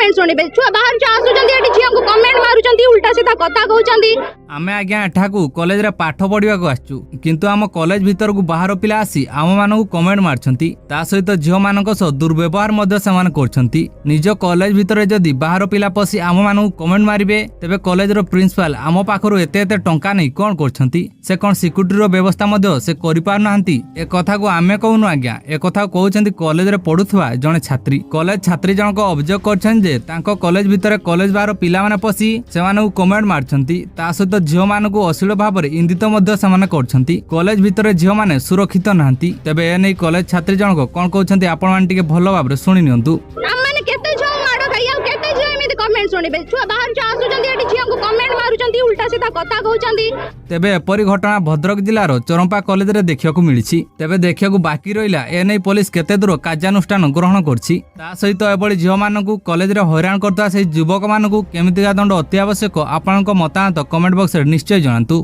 Comment ଶୁଣିବେ? ଛୁଆ ବାହାରୁ ଛୁଆ ଆସୁଛନ୍ତି ଏଠି, ଝିଅଙ୍କୁ କମେଣ୍ଟ ମାରୁଛନ୍ତି, ଉଲ୍ଟା ସିଧା କଥା କହୁଛନ୍ତି। ଆମେ ଆଜ୍ଞା ଏଠାକୁ କଲେଜରେ ପାଠ ପଢିବାକୁ ଆସିଛୁ, କିନ୍ତୁ ଆମ କଲେଜ ଭିତରକୁ ବାହାର ପିଲା ଆସି ଆମମାନଙ୍କୁ କମେଣ୍ଟ ମାରୁଛନ୍ତି। ତା ସହିତ ଝିଅମାନଙ୍କ ସହ ଦୁର୍ବ୍ୟବହାର ମଧ୍ୟ ସେମାନେ କରୁଛନ୍ତି। ନିଜ କଲେଜ ଭିତରେ ଯଦି ବାହାର ପିଲା ପଶି ଆମମାନଙ୍କୁ କମେଣ୍ଟ ମାରିବେ, ତେବେ କଲେଜର ପ୍ରିନ୍ସିପାଲ ଆମ ପାଖରୁ ଏତେ ଏତେ ଟଙ୍କା ନେଇ କ'ଣ କରୁଛନ୍ତି? ସେ କ'ଣ ସିକ୍ୟୁରିଟିର ବ୍ୟବସ୍ଥା ମଧ୍ୟ ସେ କରିପାରୁନାହାନ୍ତି? ଏ କଥାକୁ ଆମେ କହୁନୁ ଆଜ୍ଞା, ଏ କଥାକୁ କହୁଛନ୍ତି କଲେଜରେ ପଢୁଥିବା ଜଣେ ଛାତ୍ରୀ। କଲେଜ ଛାତ୍ରୀ ଜଣକ ଅଭିଯୋଗ କରିଛନ୍ତି ଯେ ତାଙ୍କ କଲେଜ ଭିତରେ କଲେଜ ବାହାର ପିଲାମାନେ ପଶି ସେମାନଙ୍କୁ କମେଣ୍ଟ ମାରୁଛନ୍ତି। ତା ସହିତ ଝିଅମାନଙ୍କୁ ଅଶ୍ଳୀଳ ଭାବରେ ଇଙ୍ଗିତ ମଧ୍ୟ ସେମାନେ କରୁଛନ୍ତି। କଲେଜ ଭିତରେ ଝିଅମାନେ ସୁରକ୍ଷିତ ନାହାନ୍ତି। ତେବେ ଏ ନେଇ କଲେଜ ଛାତ୍ରୀ ଜଣକ କ'ଣ କହୁଛନ୍ତି, ଆପଣମାନେ ଟିକେ ଭଲ ଭାବରେ ଶୁଣି ନିଅନ୍ତୁ। ଆମମାନେ କେତେ ଝିଅ ମାଡ଼ ଖାଇ ଆଉ କେତେ ଝିଅ ଏମିତି କମେଣ୍ଟ ଶୁଣିବେ? ଛୁଆ ବାହାରୁ ଛୁଆ ଆସୁଛନ୍ତି ଏଠି, ଝିଅଙ୍କୁ କମେଣ୍ଟ ମାରୁଛନ୍ତି, ଉଲ୍ଟା ସିଧା କଥା କହୁଛନ୍ତି। ତେବେ ଏପରି ଘଟଣା ଭଦ୍ରକ ଜିଲ୍ଲାର ଚରମ୍ପା କଲେଜରେ ଦେଖିବାକୁ ମିଳିଛି। ତେବେ ଦେଖିବାକୁ ବାକି ରହିଲା, ଏ ନେଇ ପୋଲିସ କେତେ ଦୂର କାର୍ଯ୍ୟାନୁଷ୍ଠାନ ଗ୍ରହଣ କରିଛି। ତା ସହିତ ଏଭଳି ଝିଅମାନଙ୍କୁ କଲେଜରେ ହଇରାଣ କରୁଥିବା ସେହି ଯୁବକମାନଙ୍କୁ କେମିତିକା ଦଣ୍ଡ ଅତି ଆବଶ୍ୟକ, ଆପଣଙ୍କ ମତାମତ କମେଣ୍ଟ ବକ୍ସରେ ନିଶ୍ଚୟ ଜଣାନ୍ତୁ।